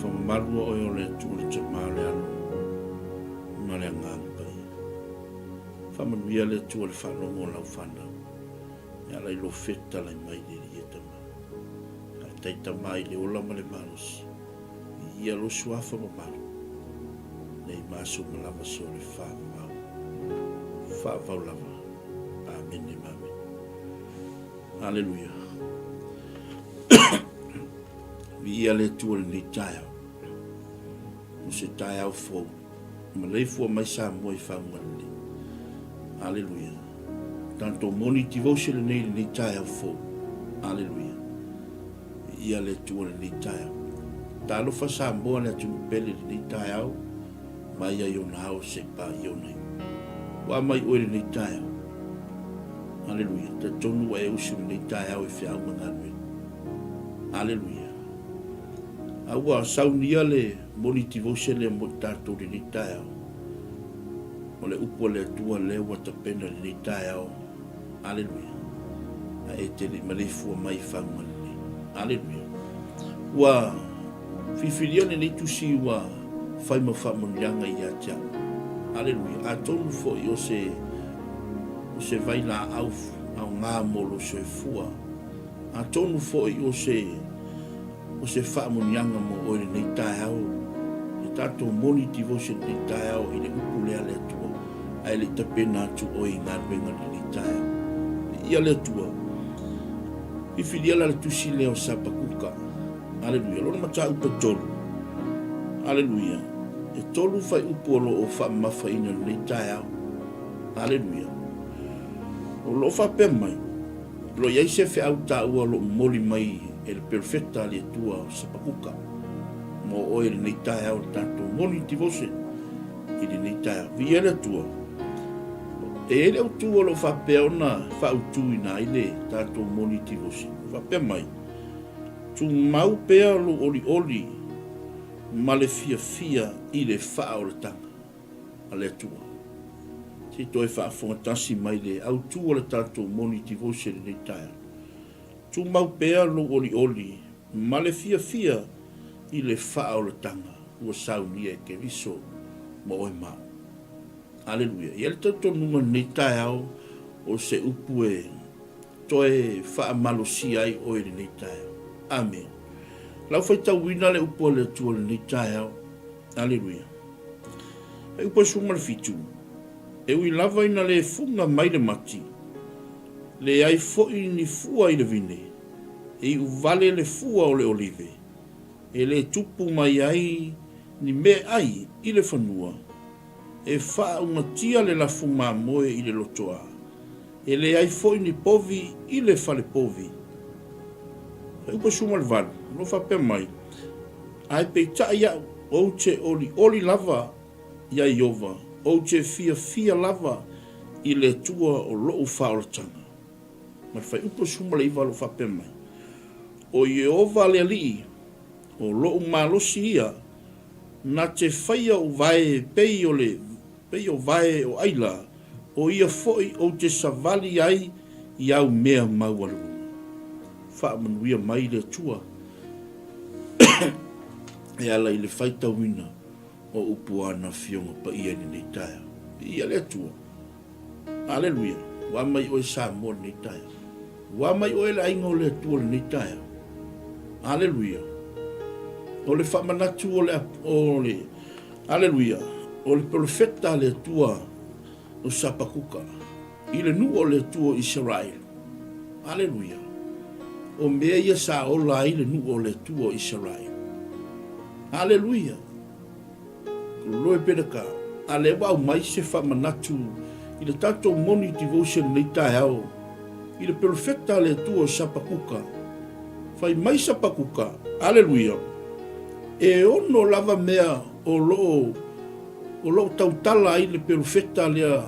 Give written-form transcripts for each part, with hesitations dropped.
Suafa mamalu o oe o le Atua le Tama o le Alo ma le Agaga Paia. Faamanuia le Atua i le faalogo o lau fanau e ala i lou fetalai mai le Alii e Tama. Faafetai Tama i le ola ma le malosi. Viia lou Suafa mamalu nei ma aso uma lava se o le faavavau faavavau lava. Amene ma amene. Aleluia. Viia le Atua i lenei taeao. O se taeao fou. Maleifua mai Samoa i faguga lelei. Aleluia. Tatou morning devotion lenei i lenei taeao fou. Aleluia. Viia le Atua i lenei taeao. Talofa Samoa le atunuu pele i lenei taeao mai ai ona ao se i paia ona iu. Ua mai oe i lenei taeao. Aleluia. Talitonu ua e usu i lenei taeao i feau ma galuega. Aleluia. A ua saunia le morning devotion lea mo i tatou i lenei taeao. O le upu a le Atua lea ua tapena i lenei taeao. Aleluia. A e te le i maleifua mai i faguga lelei. Aleluia. Ua filifilia lenei tusi ua fai ma faamanuiaga ia te au. Aleluia. Atonu foi o se o se vailaau aoga mo lou soifua. Atonu foi o se o se faamanuiaga mo oe i lenei taeao, le tatou morning devotion i lenei taeao i le upu lea a le Atua, ae le i tapena atu oe i galuega i lenei taeao. Viia le Atua. Filifilia la le tusi lea o Sapakuka. Aleluia. Lona mataupu e tolu. Aleluia. E tolu fuaiupu o lo o faamamafaina i lenei taeao. Aleluia. O lo o faapea mai, O lo o i ai se feau taua o lo o momoli mai e le Perofeta a le Atua o Sapakuka mo oe i lenei taeao i le tatou morning devotion i lenei taeao. Viia le Atua. E i ai le autu o lo o faapea ona faautuina ai le tatou morning devotion. O faapea mai, tumau pea lou olioli ma le fiafia i le faaolataga. a le Atua. Se i toe faafofoga tasi mai le autu o le tatou morning devotion i lenei taeao. Tumau pea lou olioli ma le fiafia i le faaolataga ua saunia e Keriso mo oe ma au. Aleluia. I ai le talitonuga i lenei taeao o se upu e toe faamalosia ai oe i lenei taeao. Amene. Lau faitauina le upu a le Atua i lenei taeao. Aleluia. E upu e 17, E ui lava ina le fuga mai le mati, leai foi ni fua i le vine, e iu vale le fua o le olive, e le tupu mai ai ni meaai i le fanua, e faaugatia le lafu mamoe i le lotoa, e leai foi ni povi i le fale povi. E upu e 18, o lo o faapea mai, Ae peitai au, ou te olioli lava iā Ieova, ou te fiafia lava i le Atua o loʻu faaolataga. Ma le fuaiupu 19 o lo o faapea mai, O Ieova le Alii, o loʻu malosi ia, na te faia ou vae pei o le pei o vae o ʻaila, o ia foi ou te savali ai i au mea maualuga. Faamanuia mai le Atua e ala i le faitauina o upu a ana Afioga Paia i lenei taeao. Viia le Atua. Aleluia. Ua mai oe Samoa i lenei taeao. Ua mai oe le aiga o le Atua i lenei taeao. Aleluia. O le faamanatu o le, o le, aleluia, o le polofeta a le Atua o Sapakuka i le nuu o le Atua o Isaraelu. Aleluia. O mea ia sa ola ai le nuu o le Atua o Isaraelu. Aleluia. Loe Peleka, a lea ua aumai se faamanatu i le tatou morning devotion i lenei taeao i le perofeta a le Atua o Sapakuka. Fai mai Sapakuka, Aleluia, e ono lava mea o loo o loo tautala ai le perofeta lea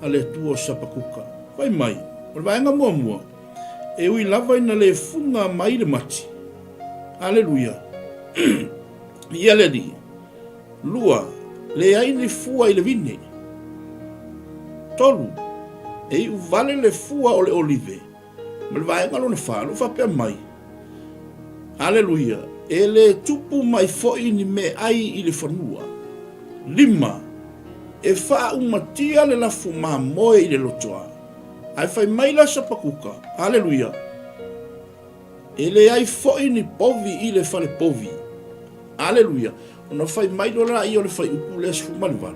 a le Atua o Sapakuka. Fai mai, o le vaega muamua, e ui lava ina le fuga mai le mati. Aleluia. Ia le Alii. Lua, leai ni fua i le vine. Tolu, e iu vale le fua o le olive. Ma le vaega lona fa, lo faapea mai, Aleluia, E le tupu mai foi ni meaai i le fanua. Lima, E faaumatia le lafu mamoe i le lotoa. Ae fai mai la Sapakuka, Aleluia! E leai foi ni povi i le fale povi. Aleluia! Ona fai mai loa laia o le fuaiupu lea 18,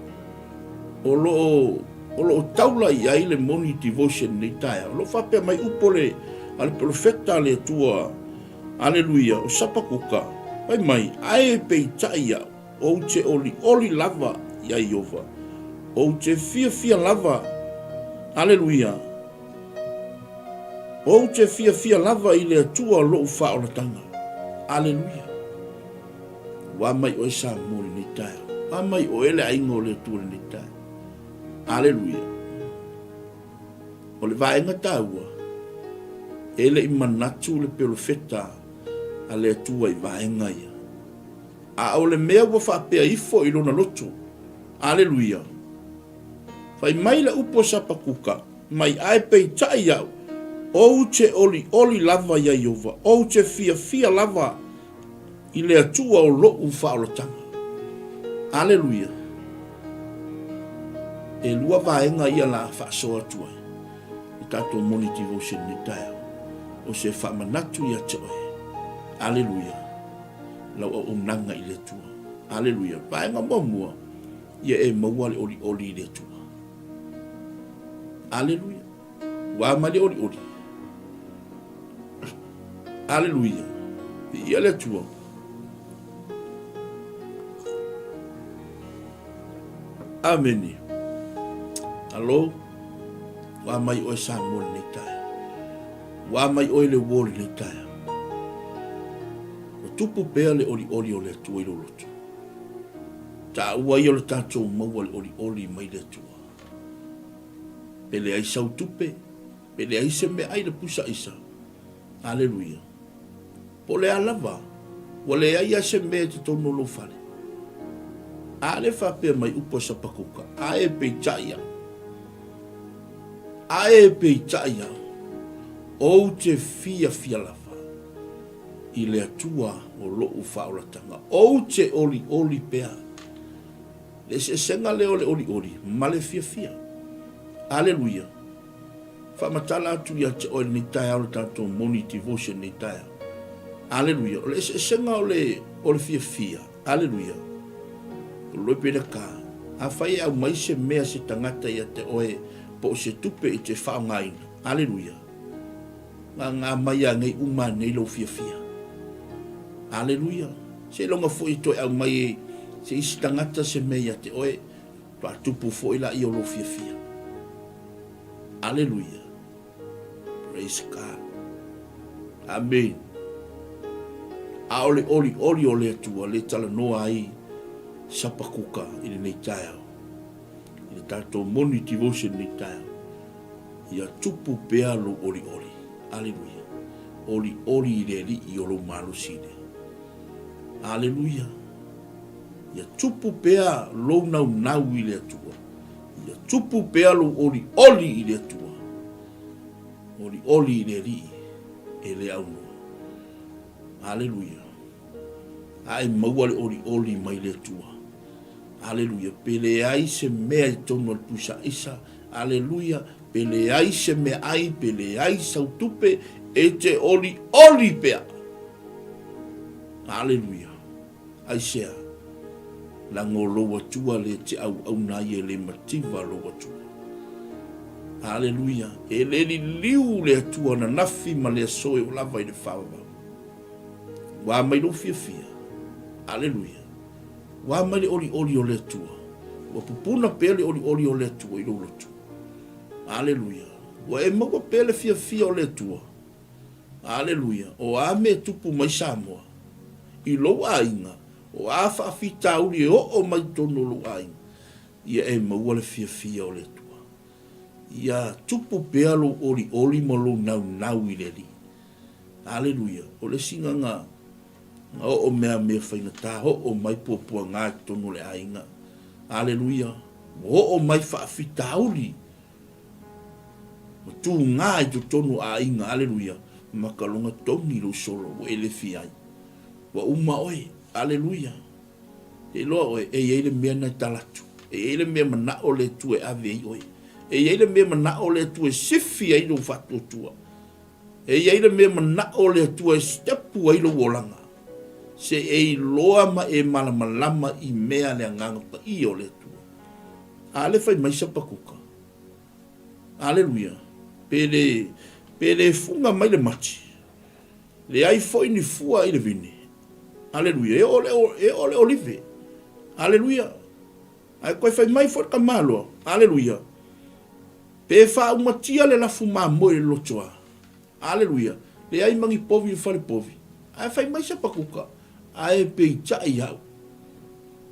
o lo o, o lo o taula i ai le moni devotion i lenei taeao. O lo o faapea mai upu o le, a le polofeta a le Atua, Aleluia, o Sapakuka, fai mai, Ae peitai au, ou te olioli lava iā Ieova, ou te fiafia lava, Aleluia, ou te fiafia lava i le Atua lou faaolataga. Aleluia. Ua mai oe Samoa i lenei taeao. Ua mai oe le aiga o le Atua i lenei taeao. Aleluia. O le vaega taua, e le i manatu le pelofeta a le Atua i vaega ia. A o le mea ua faapea ifo i lona loto. Aleluia. Fai mai le upu a Sapakuka, mai ae peitai au, ou te olioli lava iā Ieova, ou te fiafia lava i le Atua o loʻu faaolataga. Aleluia! E lua vaega ia la faasoa atu ai i tatou morning devotion i lenei taeao, o se faamanatu ia te oe. Aleluia! Lau auaunaga i le Atua. Aleluia! Vaega muamua, ia e maua le olioli i le Atua. Aleluia! Ua mai le olioli. Aleluia. Viia le Atua. Amene. Alo. Ua mai oe Samoa lenei taeao. Ua mai oe le uo lenei taeao. Ua tupu pea le olioli o le Atua i lou loto. Taua ia o le tatou maua le olioli mai le Atua. Pe leai sau tupe, pe leai se meaai le pusa aisa. Aleluia. Po o le a lava, ua leai lava se mea i totonu o lou fale. A le faapea mai upu a Sapakuka, Ae peitai au. Ae peitai au. Ou te fiafia lava i le Atua o lou faaolataga. Ou te olioli pea. Le eseesega lea o le olioli ma le fiafia. Aleluia! Faamatala atu ia te oe lenei taeao le tatou morning devotion lenei taeao. Aleluia! O le eseesega o le, o le fiafia. Aleluia! Loi pe le ka. Afai e aumai se mea se tagata ia te oe po o se tupe e te faaaogaina. Aleluia! Ngā mai a nei uma nei lou fiafia. Aleluia. Seiloga foi e toe aumai e se isi tagata se mea ia te oe, faatupu foi laia o lou fiafia. Aleluia. Praise God. Amen. A o le olioli o le Atua le talanoa ai Sapakuka i lenei taeao. I le tatou morning devotion i lenei taeao. Ia tupu pea lou olioli. Aleluia. Olioli i le Alii o lou malosi lea. Aleluia. Ia tupu pea lou naunau i le Atua. Ia tupu pea lou olioli i le Atua. Olioli i le Alii e le aunoa. Aleluia. A e maua le olioli mai le Atua. Aleluia. Pe leai se mea i totonu o le pusa aisa. Aleluia. Pe leai se meaai, pe leai sau tupe, e te olioli pea. Aleluia. Aisea? Leaga o lou Atua le te auauna ai e le mativa lou Atua. Aleluia. E le liliu le Atua ananafi ma le aso e oo lava i le faavavau. Ua mai lou fiafia. Aleluia. Ua mai le olioli o le Atua. Ua pupuna pea le olioli o le Atua i lou loto. Aleluia. Ua e maua pea le fiafia o le Atua. Aleluia. O a mea e tupu mai Samoa i lou aiga, o a faafitauli e oo mai totonu o lou aiga, ia e maua le fiafia o le Atua. Ia tupu pea lou olioli ma lou naunau i le Alii. Aleluia. O le isi gaga Na oo mea mea faigata, oo mai puapuaga i totonu o le aiga. Aleluia! Ua oo mai faafitauli ma tuga i totonu o aiga. Aleluia! Makaloga togi lou solo ua e lefi ai. Ua uma oe. Aleluia. Te iloa oe, e i ai le mea na e tala atu. E i ai le mea manao le Atua e ave ai oe. E i ai le mea manao le Atua e sifi ai lou faatuatua. E i ai le mea manao le Atua e sitepu ai lou olaga. Se e iloa ma e malamalama i mea le Agaga Paia o le Atua. A le fai mai Sapakuka. Aleluia. Pe le, pe le fuga mai le mati. Leai foi ni fua i le vine. Aleluia. E oo le, e oo le olive. Aleluia. Ae toe fai mai foi le tamaloa. Aleluia. Pe faaumatia le lafu mamoe i le lotoa. Aleluia. Leai ma ni povi i le fale povi. Ae fai mai Sapakuka, Ae peitai au.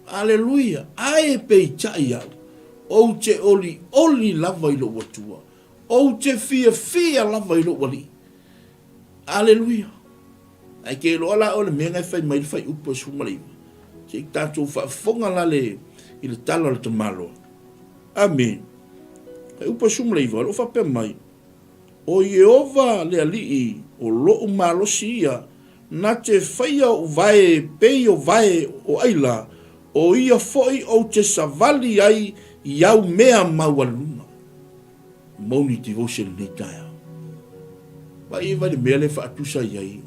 Aleluia. Ae peitai au. Ou te olioli lava i lou Atua. Ou te fiafia lava i lou Alii. Aleluia! Ae ke iloa la oe le mea na e fai mai le fuaiupu e 19. Se i tatou faafofoga la le, i le tala o le tamaloa. Amene. Fuaiupu e 19, o lo o faapea mai, O Ieova le Alii, o loʻu malosi ia, na te faia oʻu vae e pei o vae o ʻaila, o ia foi ou te savali ai i au mea maualuluga. Morning devotion lenei taeao. Vaai vai le mea le faatusa i ai.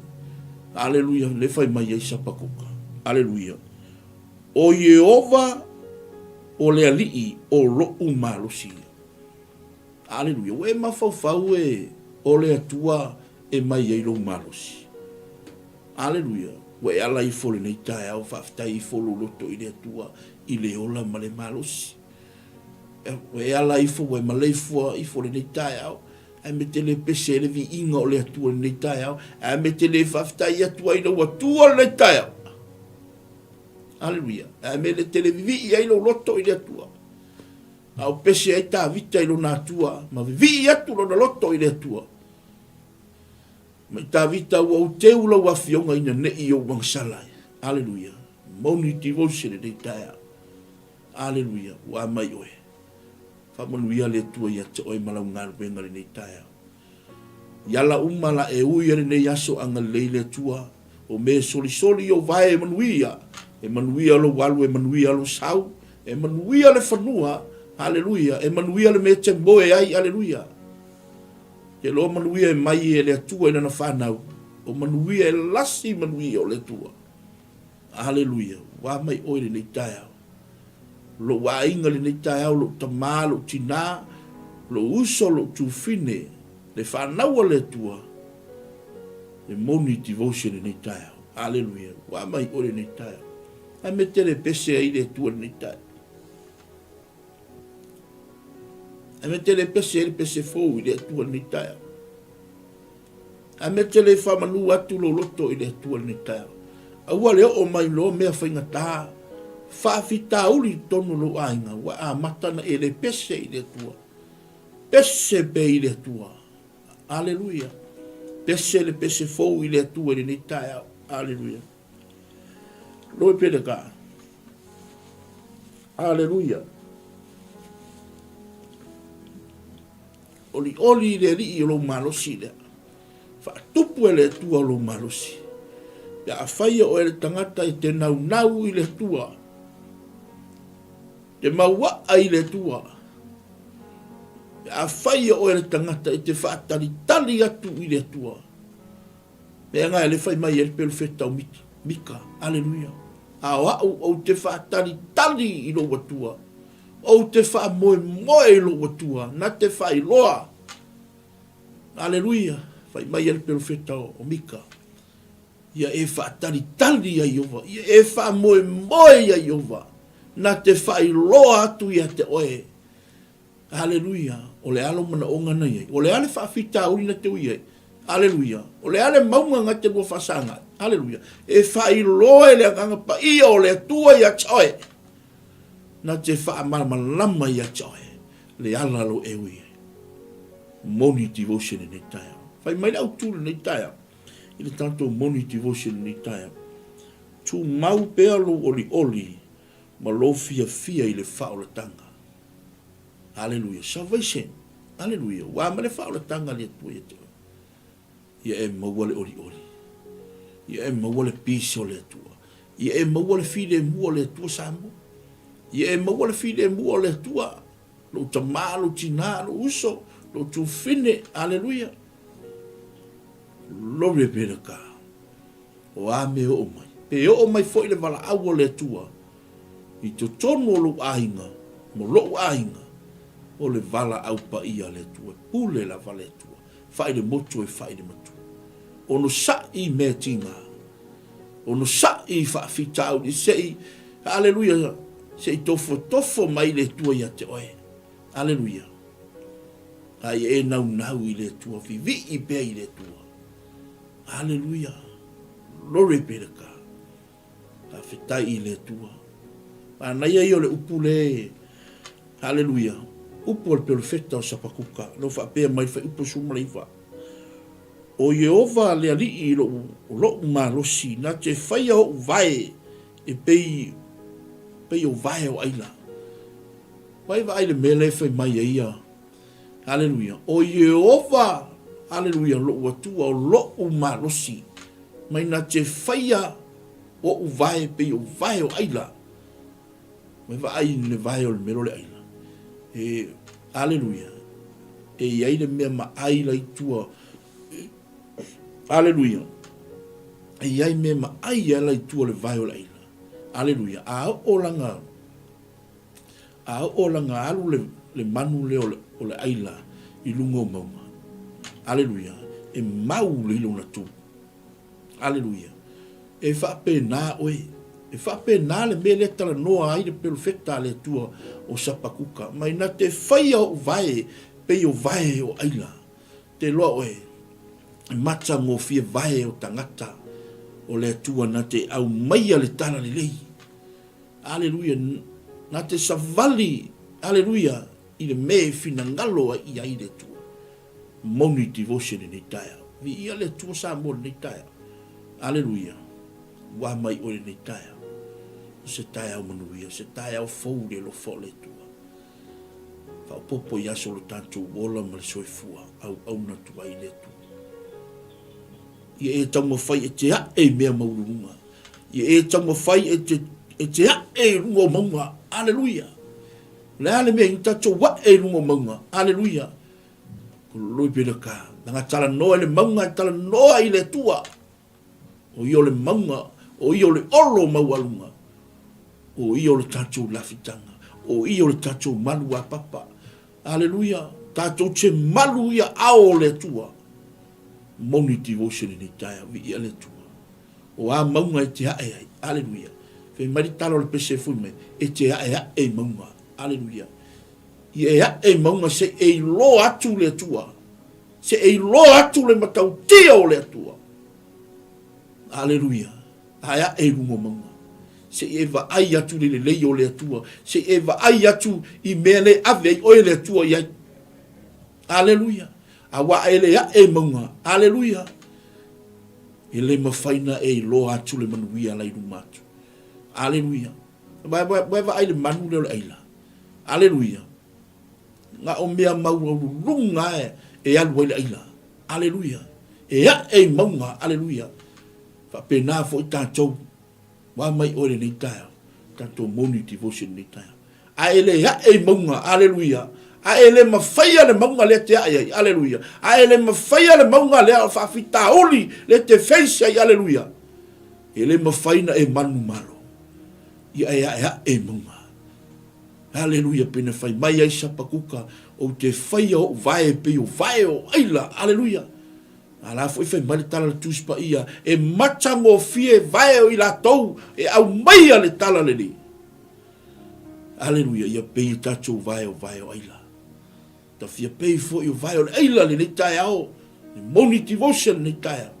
Aleluia, le fai mai ai Sapakuka. Aleluia. O Ieova o le Alii o loʻu malosi ia. Aleluia. Ua e mafaufau e o le Atua e mai ai lou malosi. Aleluia. Ua e ala ifo lenei taeao, faafetai ifo lou loto i le Atua i le ola ma le malosi. Ua e ala ifo, ua e maleifua ifo lenei taeao, ae me te le pese ai le viiga o le Atua lenei taeao, ae me te le faafetai atu ai lou Atua lenei taeao. Aleluia. Ae me le te le vivii ai lou loto i le Atua. A o pese ai Tavita i lona Atua, ma vivii atu lona loto i le Atua. Mai Tavita, ua ou teu lau afioga ina nei i ou agasala. Aleluia. Moni devotion lenei taeao. Aleluia, ua amai oe. Faamanuia le Atua ia te oe ma lau galuega lenei taeao. I ala uma la e ui ai lenei aso agalelei le Atua, o me solisoli o vae e manuia, e manuia lou alu, e manuia lou sau, e manuia le fanua, aleluia, e manuia le mea e te moe ai, aleluia. Te loa manuia e mai e le Atua i lana whanau, o manuia e lasi manuia o le Atua. Aleluia, ua amai oe lenei taeao. Lou aiga lenei taeao, lou tama, lou tina, lou uso, lou tufine, le fanau a le Atua, le morning devotion lenei taeao. Aleluia, ua amai oe lenei taeao. Ae me tele pese ai le Atua lenei taeao. Ae me tele pese ai le pese fou i le Atua lenei taeao. A mea te le faamanu atu lou loto i le Atua i lenei taeao. Aua le oo mai loa mea faigata, faafitauli i totonu o lou aiga, ua amata ona e le pese i le Atua. Pese pea i le Atua. Aleluia. Pese le pese fou i le Atua i lenei taeao. Aleluia. Loi pele ka. Aleluia. Olioli i le Alii o lou malosi lea. Faatupu e le Atua lou malosi. Pe afai o oe le tagata e te naunau i le Atua, te mauaa i le Atua, pe afai o oe le tagata e te faatalitali atu i le Atua, mea na e le fai mai ai le pelofeta o Mika, aleluia, a o au ou te faatalitali i lou Atua, Ou te faamoemoe i lou Atua, na te faailoa. Aleluia! Fai mai ai le perofeta o Mika, Ia e faatalitali ia Ieova, ia e faamoemoe ia Ieova, na te faailoa atu ia te oe. Aleluia! O le a lou manaoga na i ai? O le a le faafitauli na te ui ai? Aleluia! O le a le mauga na te lua faasaga ai? Aleluia! E faailoa e le Agaga Paia o le Atua ia te oe. Na te faamalamalama ia te oe le ala lo e ui ai. Morning devotion lenei taeao. Fai mai le autu lenei taeao i le tatou morning devotion lenei taeao. Tumau pea lou olioli ma lou fiafia i le faaolataga. Aleluia. Salvation. Aleluia. Ua ma le faaolataga le Atua ia te oe. Ia e maua le olioli. Ia e maua le peace o le Atua. Ia e maua le filemu o le Atua Samoa. Ia e maua le filemu o le Atua, lou tama, lou tina, lou uso, lou tufine. Aleluia. Glory be to God. O a mea oo mai. Pe oo mai foi le valaau o le Atua i totonu o lou aiga ma lou aiga, o le valaau paia a le Atua. E pule lava le Atua. Fai le motu e fai le matua. Onosai i mea tiga. Onosai i faafitauli se i, aleluia, se i tofotofo mai le Atua ia te oe. Aleluia. A ia e naunau i le Atua, vivii pea i le Atua. Aleluia. Glory be to God. Faafetai i le Atua. Manaia ia o le upu le, Haleluia, upu a le perofeta o Sapakuka, na faapea mai le fuaiupu 19, O Ieova le Alii lou, o loʻu malosi, na te faia oʻu vae e pei, pei o vae o ʻaila. Vai vaai le mea lea e fai mai ai ia. Haleluia. O Ieova, haleluia, loʻu Atua, o loʻu malosi, mai na te faia oʻu vae pei o vae o ʻaila. Mai vaai i le vae o le mea o le ʻaila. E, aleluia, e i ai le mea ma ʻaila i tua. Aleluia. E i ai mea ma ʻai ala i tua o le vae o le ʻaila. Aleluia. A oo lana, a oo lana alu le, le manu lea o le, o le ʻaila i luga o mauga. Aleluia. E mau le lona tu. Aleluia. E faapena oe. E faapena le mea lea talanoa ai le perofeta a le Atua o Sapakuka, mai na te faia oʻu vae pei o vae o ʻaila. Te loa oe, e matagofie vae o tagata o le Atua na te aumaia le tala lelei. Aleluia. Na te savali, aleluia, i le mea e finagalo ai i ai le Atua. Moni devotion i lenei taeao. Viia le Atua Samoa i lenei taeao. Aleluia. Ua mai oe i lenei taeao. O se taeao manuia, se taeao fou i le alofa o le Atua. Faaopoopo i aso o lo tatou ola ma le soifua, auauna atu ai i le Atua. Ia e taumafai e te ae i mea maualuluga. Ia e taumafai e te, e te ae i luga o mauga. Aleluia. O le a le mea i tatou ae i luga o mauga. Aleluia. Glory be to God. Langa talanoa i le mauga, e talanoa i le Atua. O ia o le mauga, o ia o le olo maualuga. O ia o le tatou lafitaga. O ia o le tatou malu apapa. Aleluia. Tatou te malu i aao o le Atua. Moni devotion i nei taeao. Viia le Atua. O a mauga e te ae ai. Aleluia. Fai mai le tala o le pese e fui mai. E te ae ae i mauga. Aleluia. Ia e ae i mauga se i e iloa atu le Atua. Se e iloa atu le matautia o le Atua. Aleluia. Ae ae i luga o mauga. Se i e vaai atu le lelei o le Atua. Se i e vaai atu i mea le ave ai oe le Atua i ai. Aleluia. Aua e le ae i mauga. Aleluia. E le mafai na e iloa atu le manuia la i luma atu. Aleluia. Vai, vai, vai vaai le manu lea o le ʻaila. Aleluia. Na o mea maualuluga e, e alu ai le ʻaila. Aleluia. E aʻe i mauga. Aleluia. Faapena foi tatou. Ua mai oe lenei taeao. Tatou morning devotion lenei taeao. A e le aʻe i mauga. Aleluia. A e le mafaia le mauga lea te aʻe ai. Aleluia. A e le mafaia le mauga lea o faafitauli lea te face ai. Aleluia. E le mafai na e manumalo. Ia e aʻeaʻe i mauga. Aleluia, pei na fai mai ai Sapakuka, ou te faia oʻu vae pei o vae o ʻaila. Aleluia. A la foi fai mai le tala a le Tusi Paia, e matagofie vae o i latou e aumaia le tala lelei. Aleluia, ia pei e tatou vae o vae o ʻaila. Ta fia pei foi o vae o le ʻaila lenei taeao, le morning devotion lenei taeao.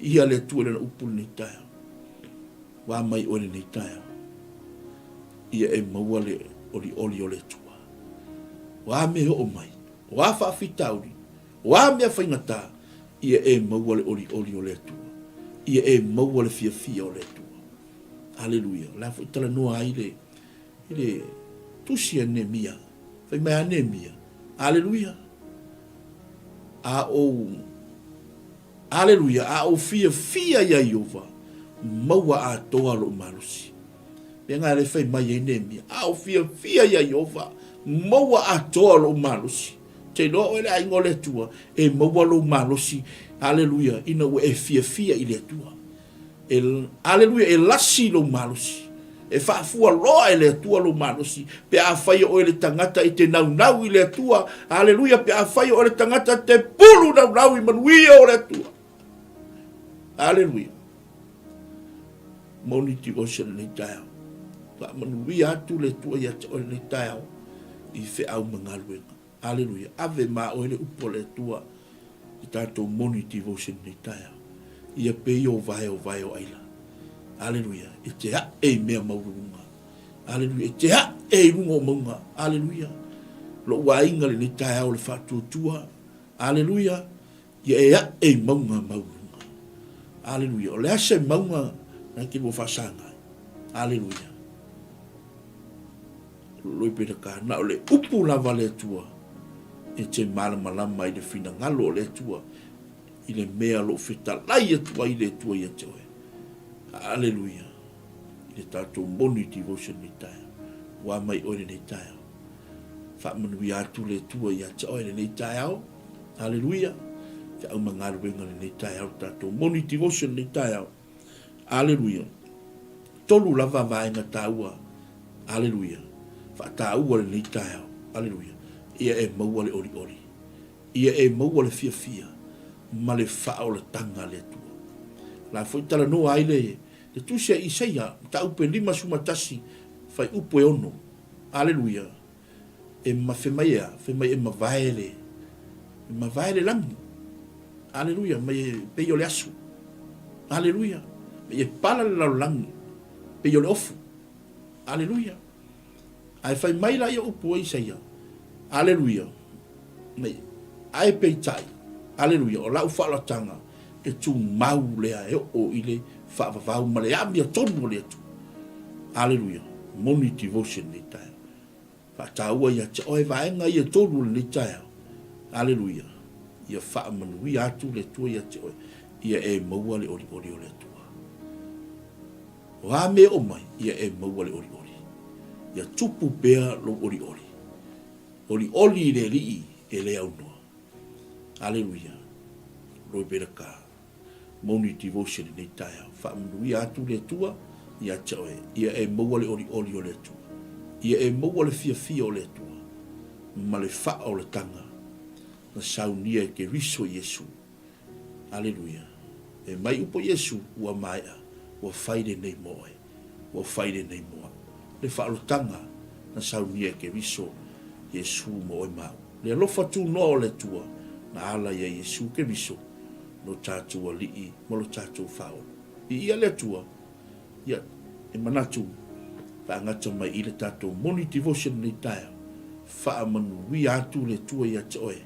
Ia le Atua i lana upu lenei taeao. Ua mai oe lenei taeao, ia e maua le olioli o le Atua. O a mea e oo mai, o a faafitauli, o a mea faigata, ia e maua le olioli o le Atua. Ia e maua le fiafia o le Atua. Aleluia. O le a foi talanoa ai le, i le tusi a Neemia. Fai mai a Neemia. Aleluia. A ou. Aleluia! A ou fiafia iā Ieova, maua atoa lou malosi. Mea na le fai mai ai Neemia, a ou fiafia iā Ieova, maua atoa lou malosi. Te iloa oe le aiga o le Atua, e maua lou malosi, aleluia, ina ua e fiafia i le Atua. E, aleluia, e lasi lou malosi. E faafualoa e le Atua lou malosi, pe afai o oe le tagata e te naunau i le Atua, aleluia, pe afai o oe le tagata e te pulu naunau i manuia o le Atua. Aleluia. Moni devotion lenei taeao. Faamanuia atu le Atua ia te oe lenei taeao i feau ma galuega. Aleluia. Ave ma oe le upu a le Atua i tatou moni devotion lenei taeao. Ia pei o vae o vae o aila. Aleluia. E te ae i mea maualuluga. Aleluia. E te ae i luga o mauga. Aleluia. Lou aiga lenei taeao le faatuatua. Aleluia. Ia e ae i mauga maualuluga. Aleluia. O le a se mauga na te lua faasaga ai? Aleluia. Loi pena na o le upu lava a le Atua e te malamalama i le finagalo o le Atua i le mea o lo o fetalai atu ai le Atua ia te oe. Aleluia. I le tatou moni devotion lenei taeao. Ua mai oe lenei taeao. Faamanuia atu le Atua ia te oe lenei taeao. Aleluia. Feau ma galuega lenei taeao, tatou moni devotion lenei taeao. Aleluia. Tolu lava vaega taua. Aleluia. Faataua lenei taeao. Aleluia. Ia e maua le olioli. Ia e maua le fiafia ma le faaolataga a le Atua. La foi talanoa ai le le tusi a Isaia, mataupu e 51, fuaiupu e 6. Aleluia. E ma, fai mai e a? Fai mai e mavae le, e mavae le lagi. Aleluia, mai e pei o le aso. Aleluia. Mai e pala le lalolagi, pei o le ofu. Aleluia. Ae fai mai la ia upu e Isaia. Aleluia. Mai, ae peitai, aleluia, o lau faaolataga e tumau lea e oo i le faavavau ma le amiotonu o le Atua. Aleluia. Moni devotion nei taeao. Faataua ia te oe vaega ia e tolu o lenei taeao. Aleluia. Ia faamanuia atu le Atua ia te oe, ia e maua le olioli o le Atua. O a mea e oo mai, ia e maua le olioli. Ia tupu pea lou olioli. Olioli i le Alii e le aunoa. Aleluia. Loi Belaka. Moni devotion i lenei taeao. Faamanuia atu le Atua ia te oe, ia e maua le olioli o le Atua, ia e maua le fiafia o le Atua, ma le faaolataga na saunia e Keriso Iesu. Aleluia. E mai upu Iesu, ua maea, ua fai lenei mo oe, ua fai lenei mo au. Le faaolataga na saunia e Keriso Iesu mo oe ma au. Le alofa tunoa o le Atua na ala ia Iesu Keriso lo tatou Alii ma lo tatou Faaolo. Viia le Atua, ia, e manatu faagata mai i le tatou moni devotion lenei taeao, faamanuia atu le Atua ia te oe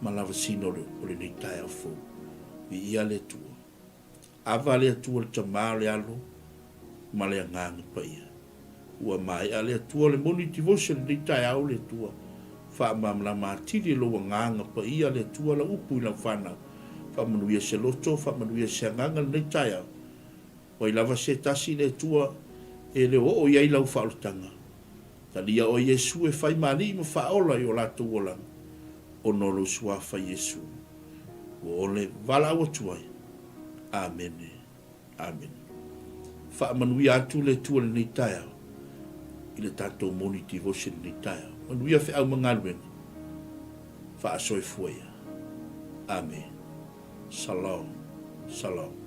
ma lavasina o lenei taeao fou. Viia le Atua. Ava le Atua le Tama o le Alo ma le Agaga Paia. Ua maea le Atua le moni devotion lenei taeao le Atua faamalamalama atili e lou agaga paia le Atua lau upu i lau fanau faamanuia se loto faamanuia se agaga lenei taeao wai lava se tasi le Atua e le oo i ai lau faaolataga talia oe Iesu e fai ma alii ma faaola i o latou olaga ona o lou suafa Iesu ua ole valaau atu ai Amene. Amene. Faamanuia atu le Atua i lenei taeao, i le tatou morning devotion i lenei taeao. Manuia feau ma galuega. Faasoifua ia. Amene. Shalom. Shalom.